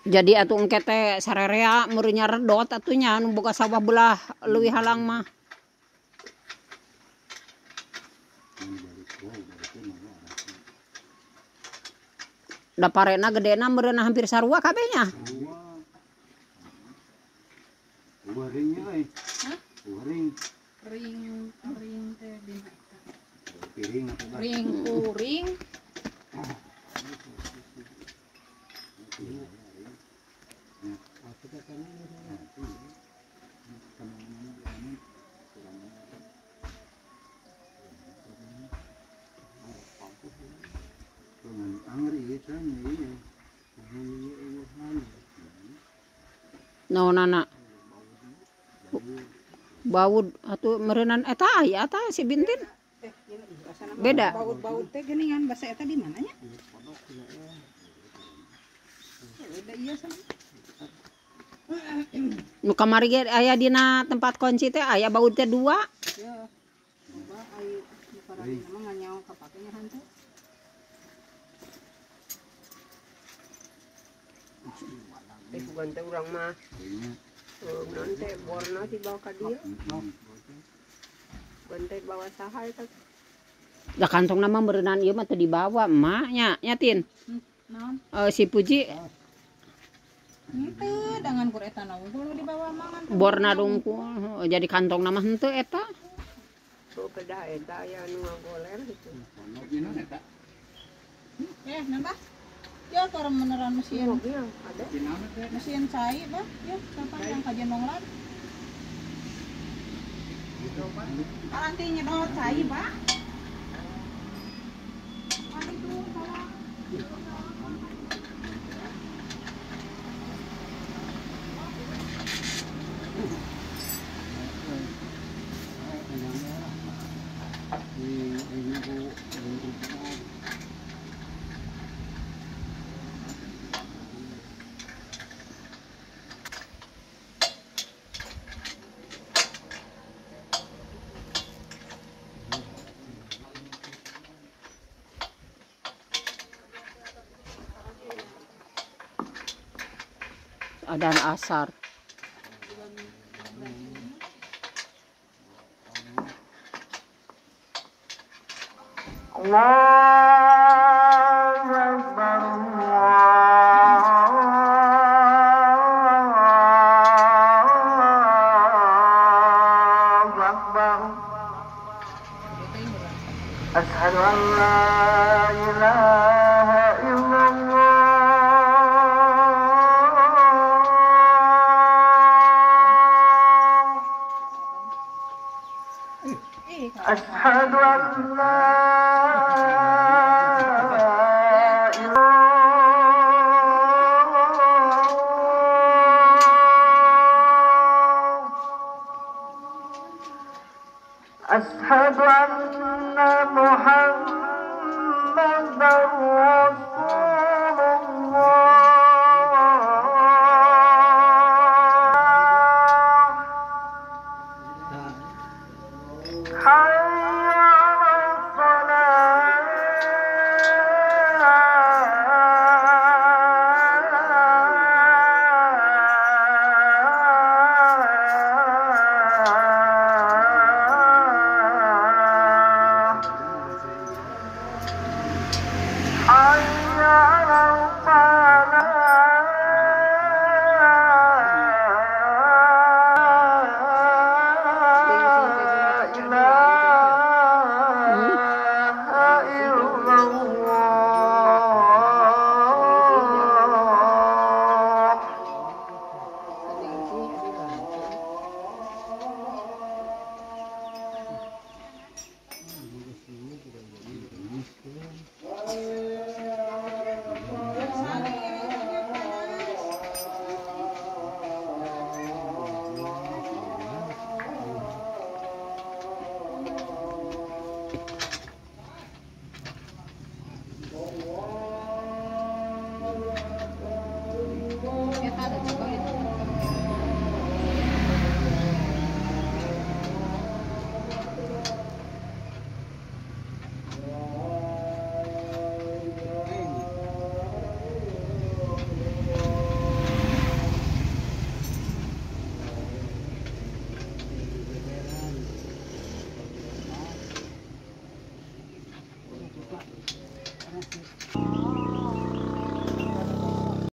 Jadi atuh engke teh sarerea meureun redot atuh nya anu boga sawah belah leuwih halang mah. Da parena gedena meureun hampir sarua kabeh nya. Ringnya euy. Hah? Ring. Ring ring teh dina. Piring ring kuring. No nana. Baud atuh meureunan eta aya eta si Bintin. Beda. Baud-baud teh geuningan basa eta di mana nya? Beda ieu sama. Nu kamari ge aya dina tempat kunci teh aya baud teh dua. Ya. Coba ai parana mah nganyaho kapake nya hantu. Teh bukan teh urang mah. Non teh borna dibawa ka dieu. Bukan teh bawa saha eta. Da kantongna mah meureunan ieu mah teu dibawa emak nya, nya Tin. Naon? Si Puji. Henteu, dangan kur eta na unggul nu dibawa mah ngan. Borna dungkul, jadi kantongna mah henteu eta. Oh, kedah eta aya anu ngagoler kitu. Eh, nambah. Ya, orang meneran mesin. Ada. Mesin cai, bah. Ya, kapan yang kajian nonglan? Nanti nyedot cai, bah. Kan itu salah. Adan asar. Allahu Akbar, Allahu Akbar. Asyhadu an la ilaha illallah. Asyhadu an la ilaha illallah. Asyhadu anna Muhammadar Rasulullah. Hayya